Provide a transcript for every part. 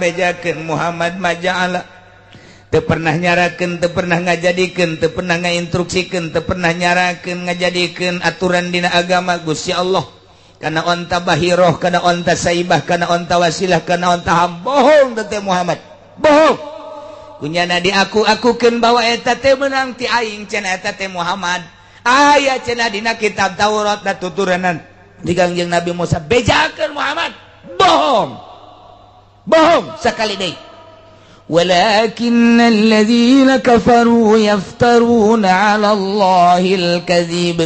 Bejakeun Muhammad maja'ala teu pernah nyarakeun, teu pernah ngajadikeun, teu pernah ngainstruksikeun, teu pernah nyarakeun ngajadikeun aturan dina agama Gusti Allah kana onta bahiroh, kana onta saibah, kana onta wasilah, kana onta ham. Bohong teh Muhammad, bohong. Kunyana diaku akukeun bahwa eta teh meunang ti aing cenah eta teh Muhammad. Aya cenah dina kitab Taurat da tuturanan di Kangjeng Nabi Musa. Bejakeun Muhammad bohong, bohong sekali deui. Walakin alladzina kafaru yaftaruna 'ala Allahil kadzib,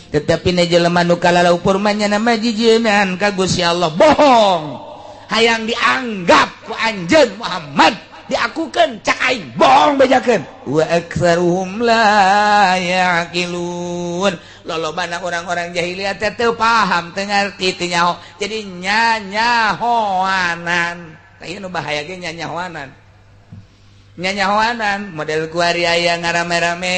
tetapi na jelema nu kalalaupur mah nyana majijieunaan ka Gusti Allah, bohong. Hayang dianggap ku anjeun Muhammad diakukeun cak aing, bohong, bejakeun. Wa aktsaruhum la yaqilun, lolobana orang-orang jahiliyah teh teu paham, teu ngarti, teu nyaho, jadi nyanyahoanan. Tah, ieu nu bahaya ge nyanyahoanan, nyanyahoanan model kuari aya ngarame-rame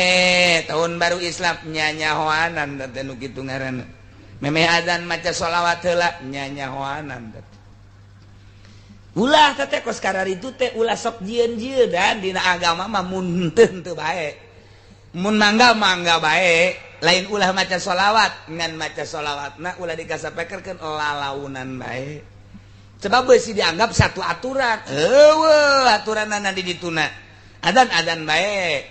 tahun baru Islam, nyanyahoanan teh nu kitu ngaranna. Memeh adzan maca sholawat heula, nyanyahoanan teh. Ulah teh kos kararitu teh, ulah sok jieun-jieun dan dina agama mah. Mun teu teu bae, mun mangga mangga bae. Lain ulah maca sholawat, ngan maca sholawatna ulah dikasapekerkeun lalaunan bae, sebab beusi dianggap satu aturan. Eueuh aturanana di dituna, adan adan bae.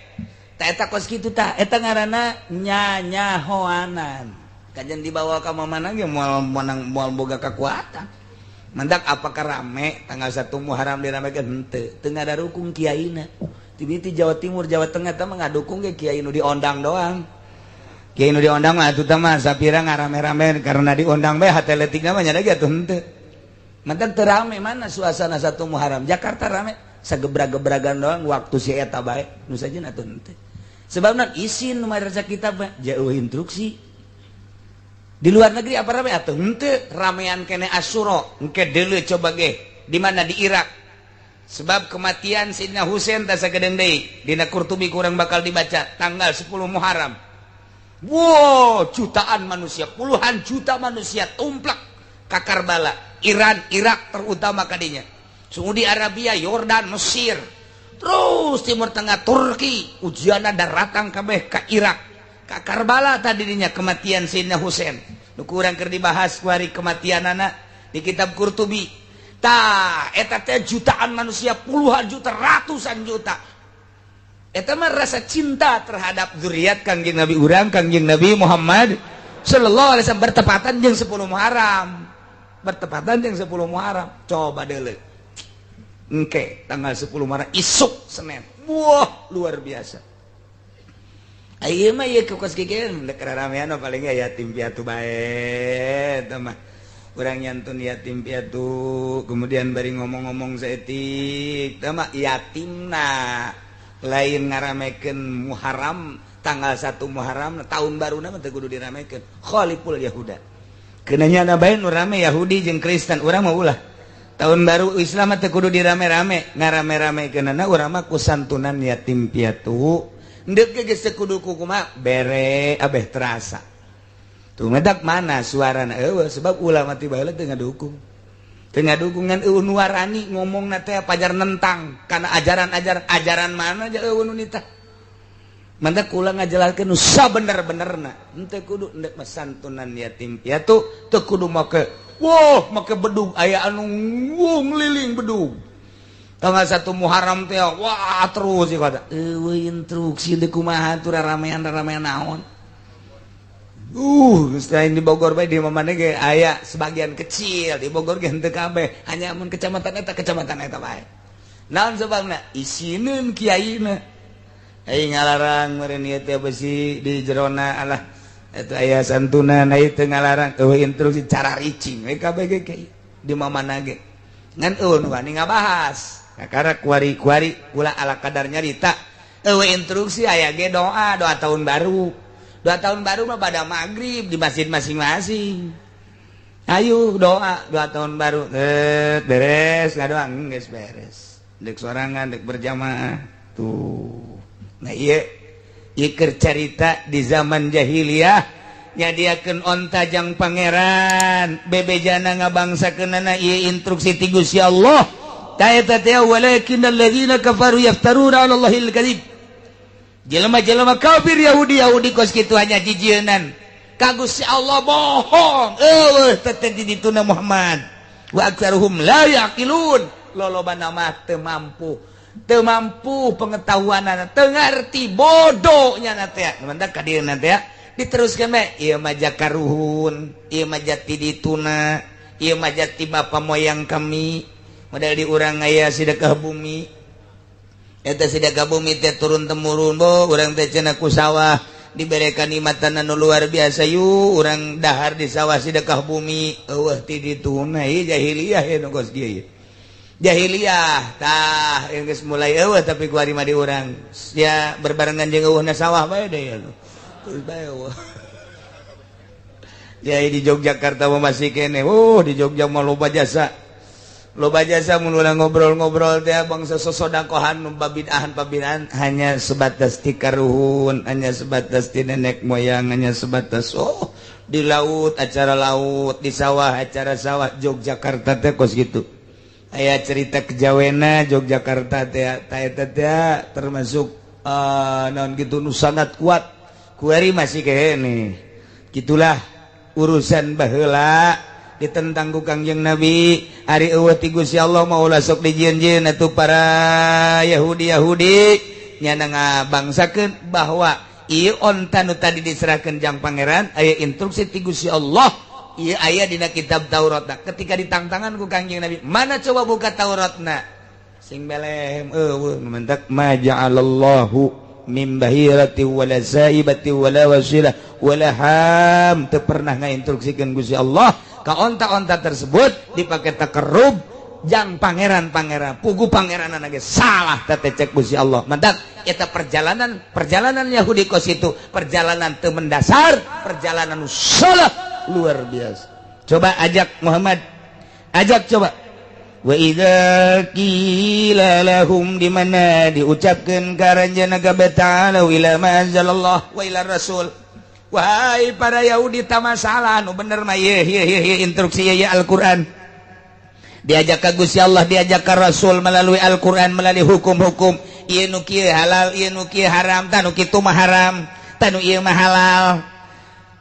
Ta eta kos kitu tah, eta ngaranna nyanyahoanan. Kajian dibawa ka mana ge moal menang, moal boga kekuatan. Mendak apakah rame tanggal 1 Muharram diramekeun? Henteu, teu ngadarukung kiaina. Ti Jawa Timur, Jawa Tengah teh mah ngadukung ge kiai nu diondang doang. Kiai nu diondang mah atuh teh mah sapira ngarame-rame karena diondang bae, hate leutikna mah nya ge atuh henteu. Mantan teu rame. Mana suasana 1 Muharram Jakarta rame? Sagebra-gebragan doang waktu si eta bae nu sajen atuh henteu. Sebabna isin nu madrasah kitab mah jauh instruksi. Di luar negeri apa rame atuh henteu? Ramean kene Asyura engke deuleu, coba ge di mana, di Irak, sebab kematian Sidna Husain tah sagedeung deui dina Qurtubi kurang bakal dibaca tanggal 10 Muharram. Wow, jutaan manusia, puluhan juta manusia tumplak ka Karbala, Iran, Irak terutama kadinya. Saudi Arabia, Yordan, Mesir, terus Timur Tengah, Turki, ujianna daratang kabeh ka Irak, ka Karbala tadinya kematian Sayyidina Husain. Nu kurang keur dibahas kuari kematian anak di kitab Qurtubi. Tah, eta teh jutaan manusia, puluhan juta, ratusan juta. Eta mah rasa cinta terhadap zuriat Kangjeng Nabi urang, Kangjeng Nabi Muhammad sallallahu alaihi wasallam, bertepatan jeung 10 Muharram. Bertepatan jeung 10 Muharram. Coba deuleu. Engke tanggal 10 Muharram isuk Senin. Wah, luar biasa. Ayeuna mah ieu kos kieu dek ramean paling yatim piatu bae eta mah. Urang nyantun yatim piatu, kemudian bari ngomong-ngomong saeutik, tah mah yatimna, lain ngaramekeun Muharram tanggal 1 Muharram tahun baru mah teu kudu diramekeun. Khaliful Yahuda. Keunanya na bae nu rame Yahudi jeung Kristen, urang mah ulah. Tahun baru Islam mah teu kudu dirame-rame, ngarame-ramekeunana urang mah ku santunan yatim piatu. Ndek ge geus teu kudu kumaha bere abeh terasa. Tuh medak mana suarana eueuh, sebab ulama ti baheula teu ngadukung. Teu ngadukungan, eueuh nu warani ngomongna teh pajar nentang kana ajaran-ajaran, ajaran mana aja eueuh nu nitah. Mantak kula ngajelaskeun nu sabener-benerna. Henteu kudu ndek mah santunan yatim piatu, teu kudu make wah make bedug, aya anu ngeliling bedug. Tanggal 1 Muharram teh wah terus ieu kata. Eueuh instruksi deui kumaha tuh ramean-ramean naon. Selain di Bogor bae, di mana ge aya sebagian kecil di Bogor ge henteu kabeh, hanya mun kecamatan eta bae. Naon sebabna? Isineun kiaina. Ai ngalarang meureun ieu teh besi di jerona, alah eta aya santunan, ai teu ngalarang, eueuh instruksi, cara ricing we kabeh ge di mana ge. Ngan eueuh nu wani ngabahas. Kakara kuari-kuari kula ala kadar nyarita. Eueuh instruksi, aya ge doa, doa tahun baru. Doa tahun baru mah pada maghrib di masjid masing-masing. Ayo doa, doa tahun baru. Eh, beres ngadoa geus beres. Dek sorangan, dek berjamaah. Tuh. Nah, ieu ieu keur carita di zaman jahiliyah nyadiakeun onta jang pangeran, bebejana ngabangsakeunana ieu instruksi ti Gusti Allah. Ta eta teh walakinnal ladzina kafaru yaftaruna 'ala Allahil kadzib. Jelema-jelema kafir Yahudi Yahudi kos kitu hanya jijienan ka Gusti Allah, bohong, eueuh teh di dituna Muhammad. Wa aktsaruhum la yaqilun, lolobana mah teu mampu, teu mampu pengetahuanana, teu ngarti, bodohnya na teh. Mantap ka dieu teh diteruskeun bae, ieu mah jakaruhun, ieu mah jati dituna, ieu mah jati bapa moyang kami. Model di urang aya sedekah bumi. Eta sedekah bumi teh turun temurun, bo urang teh cenah ku sawah dibere kanikmatan anu luar biasa, yu urang dahar di sawah sedekah bumi. Eueuh ti dituna, ieu jahiliyah ya nu kos kieu jahiliyah. Tah, geus mulai eueuh, tapi ku ari mah di urang ya berbarengan jeung eueuhna sawah bae deh ya. Terus bae eueuh. Ya, di Yogyakarta mah masih kene. Oh, di Jogja mah loba jasa. Loba jasa mun urang ngobrol-ngobrol teh bangsa sosodakohan nu babid'ahan pabid'ahan hanya sebatas ti karuhun, hanya sebatas ti nenek moyang, hanya sebatas oh di laut acara laut, di sawah acara sawah. Yogyakarta teh kos gitu. Aya cerita kejawena Yogyakarta teh, ta eta teh termasuk naon gitu nu sangat kuat. Kuari masih kene. Gitulah urusan baheula ditentang ku Kangjeng Nabi. Ari eueuh ti Gusti Allah mah ulah sok dijieun-jieun atuh para Yahudi Yahudi nyana ngabangsakeun bahwa ieu onta nu tadi diserahkeun jang pangeran, aya instruksi ti Gusti Allah, ieu aya dina kitab Tauratna. Ketika ditangtangan ku Kangjeng Nabi, mana, coba buka Tauratna, sing belem eueuh. Mentak ma ja'alallahu min bahirati wala saibati wala wasilah wala ham, teu pernah ngainstruksikeun Gusti Allah ka onta-onta tersebut dipakai takarrub jang pangeran-pangeran. Pugu pangeran ge salah teh cek Gusti Allah. Mantak eta perjalanan perjalanan Yahudi kos itu perjalanan teu mendasar, perjalanan salah luar biasa. Coba ajak Muhammad, ajak coba. Wa idza qila lahum, di mana diucapkeun ka aranjeunna kabeh, ta'alu ila ma anzalallah wa ila rasul. Wahai para Yahudi, tak masalah, nu bener mah ye ye ye instruksi ye Al-Qur'an. Diajak ka Gusti Allah, diajak ka Rasul melalui Al-Qur'an, melalui hukum-hukum, ieu nu kieu halal, ieu nu kieu haram, tah nu kitu mah haram, tah nu ieu mah halal.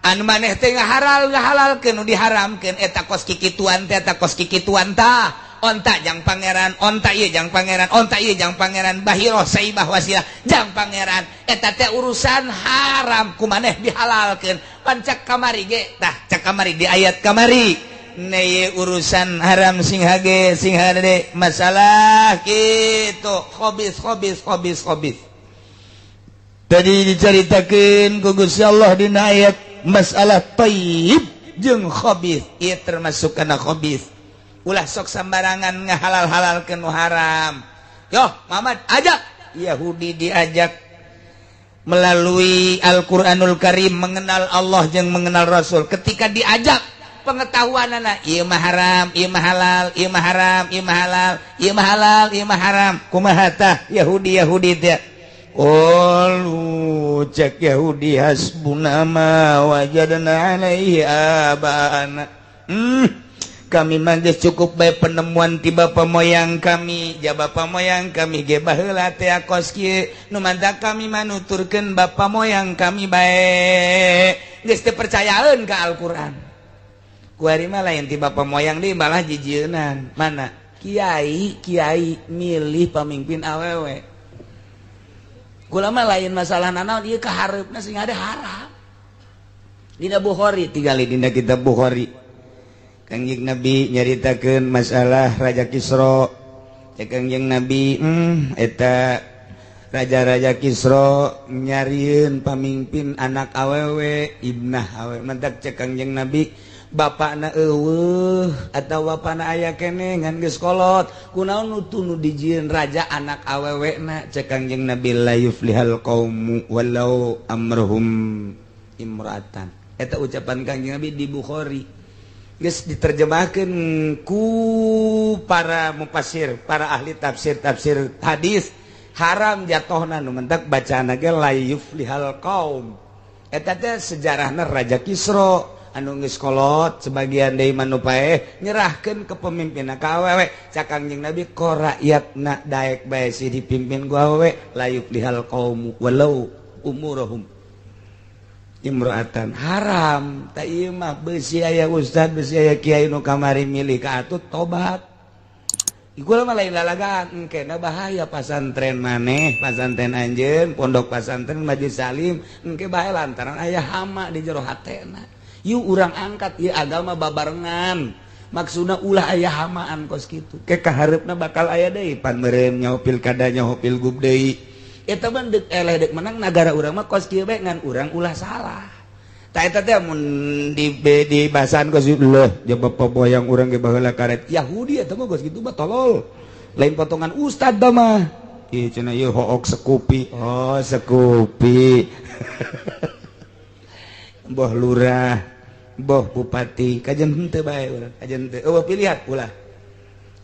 Anu maneh teh ngahalal ngahalalkeun nu diharamkeun, eta kos kikituan teh, eta kos kikituan. Tah, onta jang pangeran, onta ieu jang pangeran, onta ieu jang pangeran, bahiroh, saibah, wasilah jang pangeran, eta teh urusan haram ku maneh dihalalkeun. Pancak kamari ge, tah cak kamari di ayat kamari neye urusan haram sing hage sing hade masalah gitu, khobis khobis khobis khobis. Tadi diceritakeun ku Gusti Allah dina ayat masalah thayyib jeung khabis, ieu termasuk kana khabis. Ulah sok sembarangan ngahalal-halal ke nu haram. Yo Muhammad, ajak Yahudi, diajak melalui Al-Qur'anul Karim mengenal Allah jeung mengenal Rasul. Ketika diajak pengetahuan anak, ieu mah haram, ieu mah halal, ieu mah haram, ieu mah halal, ieu mah halal, ieu mah haram, kumaha tah Yahudi Yahudi teh? Qalu, cek Yahudi, hasbuna ma wajadna alaihi abana. Kami mah geus cukup bae penemuan ti bapa moyang kami. Ja bapa moyang kami ge baheula teh kos kieu, nu mantak kami mah nuturkeun bapa moyang kami bae, geus teu percayaeun ka Al-Qur'an. Kuari mah lain ti bapa moyang deui, malah jijieunan. Mana kiai kiai milih pamimpin awewe. Kula mah lain masalah nanaon ieu, kahareupna sing ada haram. Dina Bukhari, tinggali dina kitab Bukhari, Kangjeng Nabi nyaritakeun masalah Raja Kisra. Cek Kangjeng Nabi, eta raja-raja Kisra nyarieun pamimpin anak awewe, ibnah awewe. Mentak cek Kangjeng Nabi, bapakna eueuh atawa bapakna aya keneh ngan geus kolot, kunaon nu nu dijieun raja anak awewe na? Cek Kangjeng Nabi, la yuflihal qaumu walau amruhum imra'atan. Eta ucapan Kangjeng Nabi di Bukhari, geus diterjemahkan ku para mufasir, para ahli tafsir, tafsir hadis, haram jatuhna. Nu mentak bacaan ge la yuflihal qaum. Eta teh sejarahna Raja Kisra. Anu geus kolot sebagian deui mah nu paeh nyerahkeun ke pemimpinna ka awewe. Cak Kangjeng Nabi ko rakyatna daek bae si dipimpin ku awewe la yuflihal qaumu walau umurahum imro'atan haram. Ta ieu mah beusi aya ustad, beusi aya kiai nu kamari milih ka Atut tobat. Iku mah lain lalagaan, engkena bahaya pasantren maneh, pasantren anjeun, pondok pasantren Majelis Salim, engke bahaya lantaran aya hama di jero hatena. Yuk urang angkat ieu agama babarengan. Maksudna ulah aya hamaan kos kitu. Ke kahareupna bakal aya deui pan meureun nyaho pilkada nyaho pilgub deui. Eta mah deuk eleh deuk menang nagara urang mah kos kieu bae ngan urang ulah salah. Ta eta teh mun di bahasan kos leuh jaba paboyang urang ge baheula karet Yahudi eta mah kos kitu mah tolol. Lain potongan ustad da mah. Ieu cenah ieu hook sekupi. Oh, sekupi. Boh lurah, boh bupati, kajen henteu bae urang, kajen henteu. Eueuh pilihan ulah.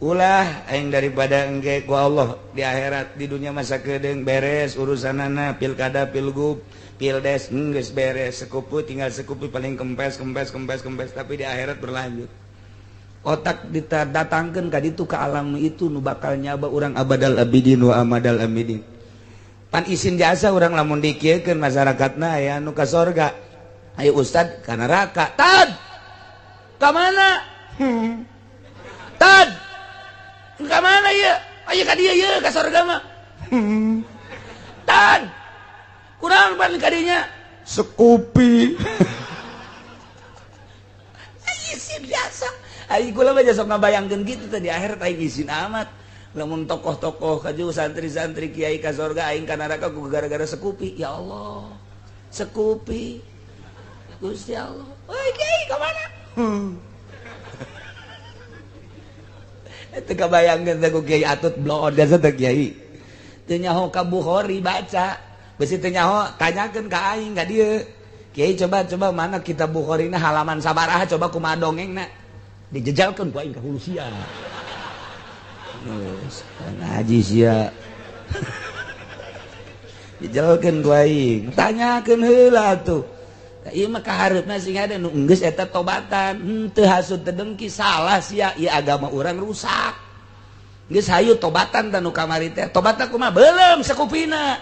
Ulah aing daripada engke ku Allah di akhirat di dunia masa kedeung beres urusanana pilkada pilgub pildes geus beres sekupu tinggal sekupu paling kempes kempes kempes kempes tapi di akhirat berlanjut. Otak didatangkeun ka ditu ka alam itu nu bakal nyaba urang abadal abidin wa amadal amidin. Pan isin jasa urang lamun dikieukeun masyarakatna aya anu ka sorga. Ayo ustad ka neraka. Tad. Ka mana? Tad. Ka mana ieu? Ayo ka dieu ieu ka sorga mah. Tad. Kurang pan ka dinya? Sekupi. Isin biasa. Aing kula mah sok ngabayangkeun kitu teh di akhirat aing isin amat. Lamun tokoh-tokoh kaju santri-santri kiai ka sorga aing ka neraka ku gara-gara sekupi. Ya Allah. Sekupi. Gusti Allah. Oi kiai ka mana? Teu kabayangkeun teh ku Kiai Atut bloon jasa teh kiai. Teu nyaho ka Bukhari baca. Besi teu nyaho tanyakeun ka aing ka dieu. Kiai coba mana kitab Bukhari na halaman sabaraha coba kumaha dongengna. Dijejalkeun ku aing ka hulu sia. Geus ngaji sia. Dijejalkeun ku aing. Tanyakeun heula atuh. Ieu mah kahareupna sing ada nu geus eta tobatan, henteu hasud teu dengki salah sia, ieu agama urang rusak. Geus hayu tobatan tah nu kamari teh. Tobatna kumaha? Beuleum sakupina.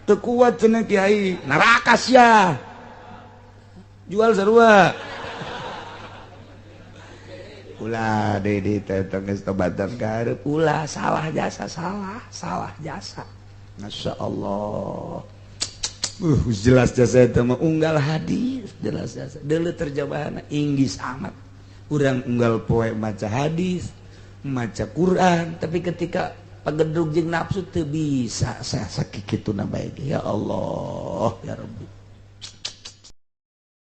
Teu kuat cenah kiai, neraka sia. Jual sarua. Ulah deui di teh geus tobatan kahareup, ulah salah jasa, salah jasa. Masyaallah. Jelas jasa itu mah unggal hadis jelas jasa deuleu terjemahanna Inggris amat urang unggal poe maca hadis maca Quran tapi ketika pagedrug jeung nafsu teu bisa sakitu na bae ya Allah ya Rabbi.